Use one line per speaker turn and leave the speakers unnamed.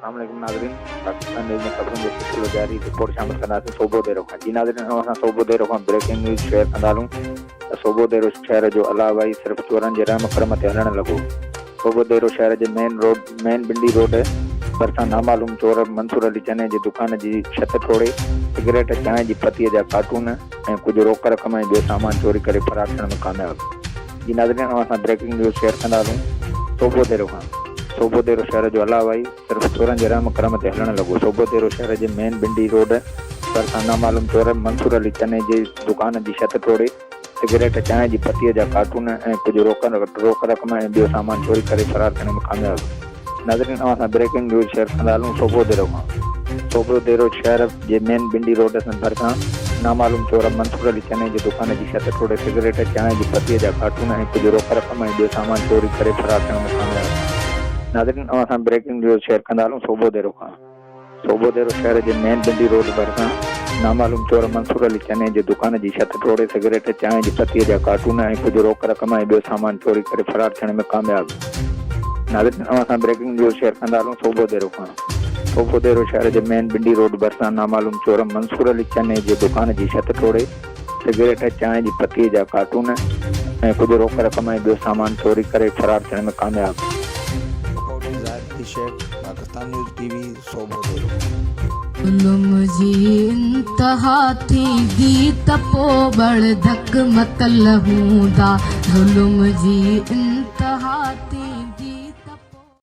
اسلام عليڪم ناظرين پاڪستان نيوز ۾ خبرن جو سلسلو جاري رپورٽ شامل ڪنداسين صوبو ديرو کان جي ناظرين اوهان سان صوبو ديرو کان بريڪنگ نيوز شيئر ڪندا هلون ته صوبو ديرو شهر جو الله وائي صرف چورن جي رحم ڪرم تي هلڻ لڳو صوبو ديرو شهر جي مين روڊ مين بنڊي روڊ ڀرسان نامعلوم چور منصور علي چني جي دڪان جي ڇت ٽوڙي سگريٽ چانهه جي پتيء جا ڪارٽون ۽ ڪجهه روڪ رقم ۽ ٻيو سامان چوري ڪري فرار ٿيڻ ۾ ڪامياب جي ناظرين اوهان سان بريڪنگ نيوز شيئر ڪندا هلون صوبوديرو کان صوبوديرو شهر جو الله وائي صرف چورن جي رحم ڪرم تي هلڻ لڳو صوبوديرو شهر جي مين بنڊي روڊ ڀرسان نامعلوم چور منصور علي چني جي دڪان جي ڇت ٽوڙي سگريٽ چانهه جي پتيء جا ڪارٽون ۽ ڪجهه روڪ رقم ۽ ٻيو سامان چوري ڪري فرار ٿيڻ ۾ ڪامياب ناظرين اوهان سان بريڪنگ نيوز شيئر ڪندا هلون صوبوديرو کان صوبوديرو شهر جي مين بنڊي روڊ ڀرسان نامعلوم چور منصور علي چني جي دڪان جي ڇت ٽوڙي سگريٽ، چانهه جي پتيء جا ڪارٽون ۽ ڪجهه روڪ رقم ۽ ٻيو سامان چوري ڪري فرار ٿيڻ ۾ ڪامياب. ناظرين اوهان سان بريڪنگ نيوز شيئر ڪندا هلون صوبوديرو کان صوبوديرو شهر جي مين بنڊي روڊ ڀرسان نامعلوم چور منصور علي چني جي دڪان جي ڇت ٽوڙي سگريٽ، چانهه جي پتيء جا ڪارٽون ۽ ڪجهه روڪ رقم ۽ ٻيو سامان چوري ڪري فرار ٿيڻ ۾ ڪامياب. ناظرين اوهان سان بريڪنگ نيوز شيئر ڪندا هلون صوبوديرو کان صوبوديرو شهر جي مين ٻنڊي روڊ ڀرسان نامعلوم چور منصور علي چني جي دڪان جي ڇت ٽوڙي سگريٽ چانهه جي پتي جا ڪارٽون ۽ ڪجهه روڪ رقم ۽ ٻيو سامان چوري ڪري فرار ٿيڻ ۾ ڪامياب.
Report Zahid Ali Shaikh, Pakistan news T V, Sobhodero.
ظلم جي انتها ٿيندي ته پو ٻڙ ڌڪ متل هوندا ظلم جي انتها ٿيندي.